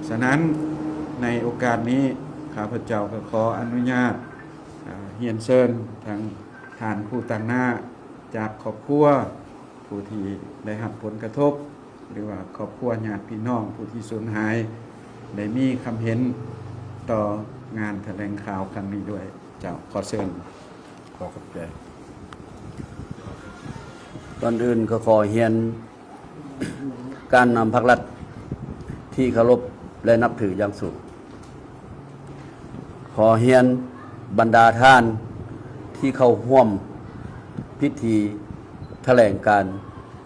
ສະນັ້ນ, ໃນໂອກາດນີ້, ຂ້າພະເຈົ້າກໍຂໍອະນຸຍາດ, ເອີ, ຮຽນເຊີນທັງທ່ານຜູ້ຕາງໜ້າຈາກຄອບຄົວ ຜູ້ທີ່ໄດ້ຮັບຜົນກະທົບ ຫຼືວ່າຄອບຄົວຍາດພີ່ນ້ອງຜູ້ທີ່ສູນຫາຍ ໄດ້ມີຄຳເຫັນຕໍ່ງານຖະແຫຼງຂ່າວຄັ້ງນີ້ດ້ວຍ. ເຈົ້າ, ຂໍເຊີນ. ຂໍຂອບໃຈ. ກ່ອນອື່ນກໍຂໍຮຽນ ການນຳພັກລັດທີ່ເຄົາລົບ ແລະ ນັບຖືຢ່າງສູງ. ຂໍຮຽນບັນດາທ່ານທີ່ເຂົ້າຮ່ວມພິທີຖະແຫຼງການ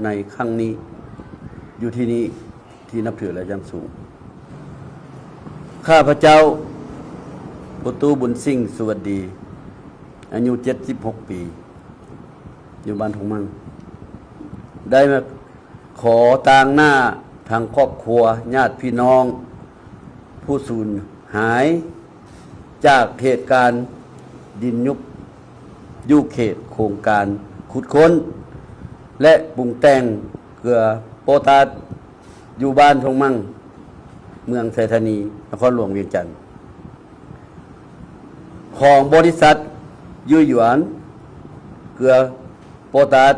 ໃນຄັ້ງນີ້ ຢູ່ທີ່ນີ້ທີ່ນັບຖື ແລະ ຢ່າງສູງ. ຂ້າພະເຈົ້າ ປູ່ຕູ້ ບຸນສິງ ສຸວັດດີ, ອາຍຸເຈັດສິບຫົກປີ, ຢູ່ບ້ານທົ່ງມັ່ງ, ໄດ້ມາ ຂໍຕາງໜ້າທັງຄອບຄົວ, ຍາດພີ່ນ້ອງຜູ້ສູນຫາຍຈາກເຫດການດິນຍຸບ ຢູ່ເຂດໂຄງການຂຸດຄົ້ນ ແລະ ປຸງແຕ່ງເກືອໂປຕາດ ຢູ່ບ້ານທົ່ງມັ່ງ, ເມືອງໄຊທານີ, ນະຄອນຫຼວງວຽງຈັນ. ຂອງບໍລິສັດ ຢູ່ຢວນ ເກືອໂປຕາດ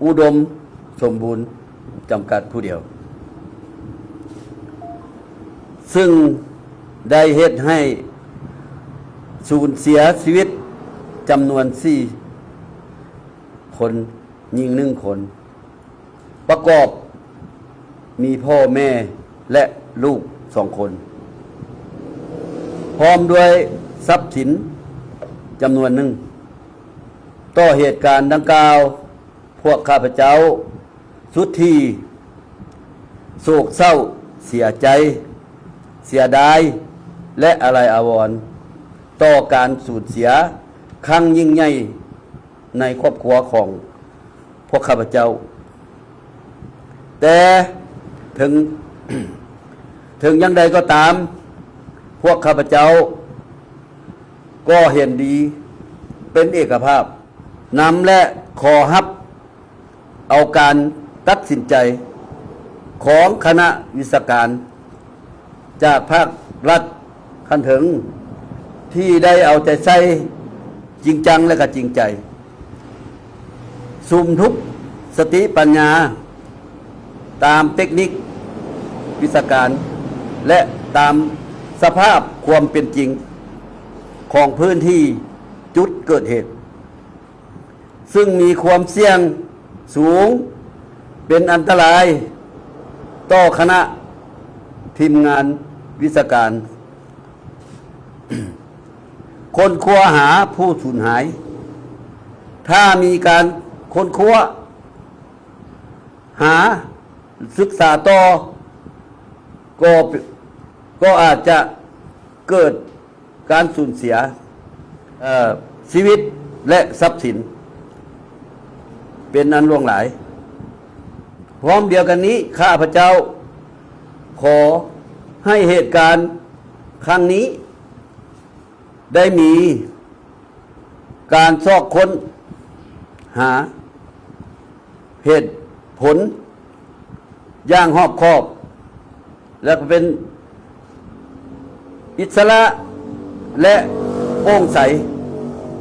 ອຸດົມສົມບູນ ຈຳກັດຜູ້ດຽວ, ຊຶ່ງໄດ້ເຮັດໃຫ້ສູນເສຍຊີວິດຈຳນວນສີ່ຄົນ, ຍິງໜຶ່ງຄົນ. ປະກອບມີພໍ່ແມ່ ແລະ ລູກສອງຄົນ, ພ້ອມດ້ວຍຊັບສິນຈຳນວນໜຶ່ງ. ຕໍ່ເຫດການດັ່ງກ່າວ, ພວກຂ້າພະເຈົ້າສຸດທີ່ໂສກເສົ້າ, ເສຍໃຈ, ເສຍດາຍ ແລະ ອາໄລອາວອນຕໍ່ການສູນເສຍຄັ້ງຍິ່ງໃຫຍ່ ໃນຄອບຄົວຂອງພວກຂ້າພະເຈົ້າ. ແຕ່ເຖິງ, ເຖິງຢ່າງໃດກໍຕາມ, ພວກຂ້າພະເຈົ້າກໍເຫັນດີເປັນເອກະພາບນຳ ແລະ ຂໍຮັບເອົາການຕັດສິນໃຈຂອງຄະນະວິຊາການ ຈາກພາກລັດຂັ້ນເທິງ ທີ່ໄດ້ເອົາໃຈໃສ່ຈິງຈັງ ແລະ ກໍຈິງໃຈ, ສຸມທຸບສະຕິປັນຍາຕາມເຕັກນິກວິຊາການ ແລະ ຕາມສະພາບຄວາມເປັນຈິງຂອງພື້ນທີ່ຈຸດເກີດເຫດ. ຊຶ່ງມີຄວາມສ່ຽງສູງເປັນອັນຕະລາຍຕໍ່ຄະນະທີມງານວິຊາການຄົ້ນຄວ້າຫາຜູ້ສູນຫາຍ. ຖ້າມີການຄົ້ນຄວ້າຫາສຶກສາຕໍ່ ກໍ, ກໍອາດຈະເກີດ ການສູນເສຍ, ເອີ, ຊີວິດ ແລະ ຊັບສິນເປັນອັນຫຼວງຫຼາຍ. ພ້ອມດຽວກັນນີ້, ຂ້າພະເຈົ້າຂໍໃຫ້ເຫດການຄັ້ງນີ້ໄດ້ມີການຊອກຄົ້ນຫາເຫດຜົນຢ່າງຮອບຄອບ ແລະ ເປັນອິດສະຫຼະ ແລະ ໂປ່ງໃສ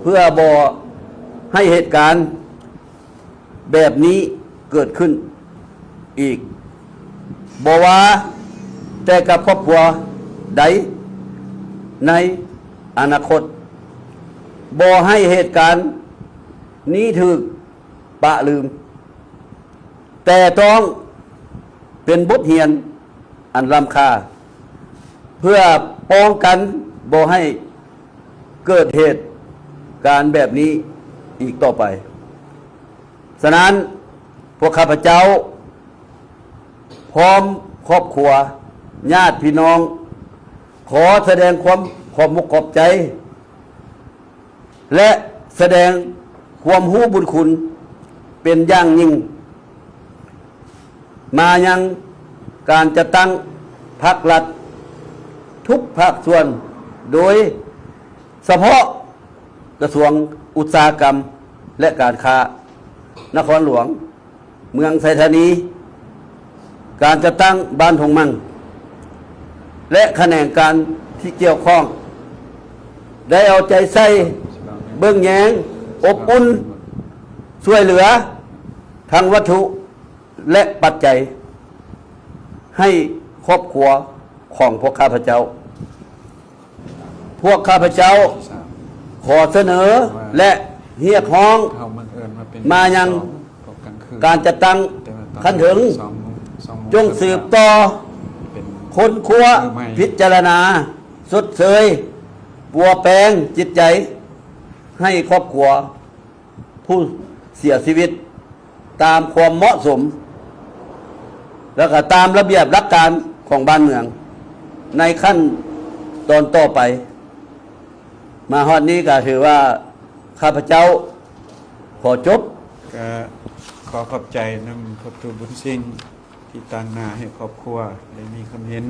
ເພື່ອບໍ່ໃຫ້ເຫດການແບບນີ້ເກີດຂຶ້ນອີກ, ບໍ່ວ່າແຕ່ກັບຄອບຄົວໃດໃນອະນາຄົດ, ບໍ່ໃຫ້ເຫດການນີ້ຖືກ ປະລືມ, ແຕ່ຕ້ອງເປັນບົດຮຽນອັນລ້ຳຄ່າ ເພື່ອປ້ອງກັນບໍ່ໃຫ້ເກີດເຫດການແບບນີ້ອີກຕໍ່ໄປ. ສະນັ້ນ, ພວກຂ້າພະເຈົ້າ ພ້ອມຄອບຄົວ, ຍາດພີ່ນ້ອງ ຂໍສະແດງຄວາມຂອບມຸກຂອບໃຈ ແລະ ສະແດງຄວາມຮູ້ບຸນຄຸນເປັນຢ່າງຍິ່ງ ມາຍັງການຈັດຕັ້ງພັກລັດທຸກພາກສ່ວນ, ໂດຍສະເພາະກະຊວງອຸດສາຫະກຳ ແລະ ການຄ້ານະຄອນຫຼວງ ເມືອງໄຊທານີ, ການຈັດຕັ້ງບ້ານທົ່ງມັ່ງ, ແລະຂະແໜງການທີ່ກ່ຽວຂ້ອງ ໄດ້ເອົາໃຈໃສ່ເບິ່ງແຍງ, ອົບອຸ່ນ, ຊ່ວຍເຫຼືອທັງວັດຖຸ ແລະປັດໄຈ ໃຫ້ຄອບຄົວຂອງພວກຂ້າພະເຈົ້າ. ພວກຂ້າພະເຈົ້າຂໍ ສະເໜີ ແລະຮຽກຮ້ອງມາຍັງການຈັດຕັ້ງຂັ້ນເທິງ ຈົ່ງສືບຕໍ່ຄົ້ນຄວ້າ, ພິຈາລະນາ, ຊົດເຊີຍ, ປົວແປງຈິດໃຈໃຫ້ຄອບຄົວຜູ້ເສຍຊີວິດ ຕາມຄວາມເໝາະສົມ ແລະກໍຕາມລະບຽບຫຼັກການຂອງບ້ານເມືອງ ໃນຂັ້ນຕອນຕໍ່ໄປ. ມາຮອດນີ້ກໍຖືວ່າຂ້າພະເຈົ້າຂໍຈົບ. ກໍຂໍຂອບໃຈນຳພໍ່ຕູ້ບຸນສິງ ທີ່ຕາງໜ້າໃຫ້ຄອບຄົວໄດ້ມີຄຳເຫັນ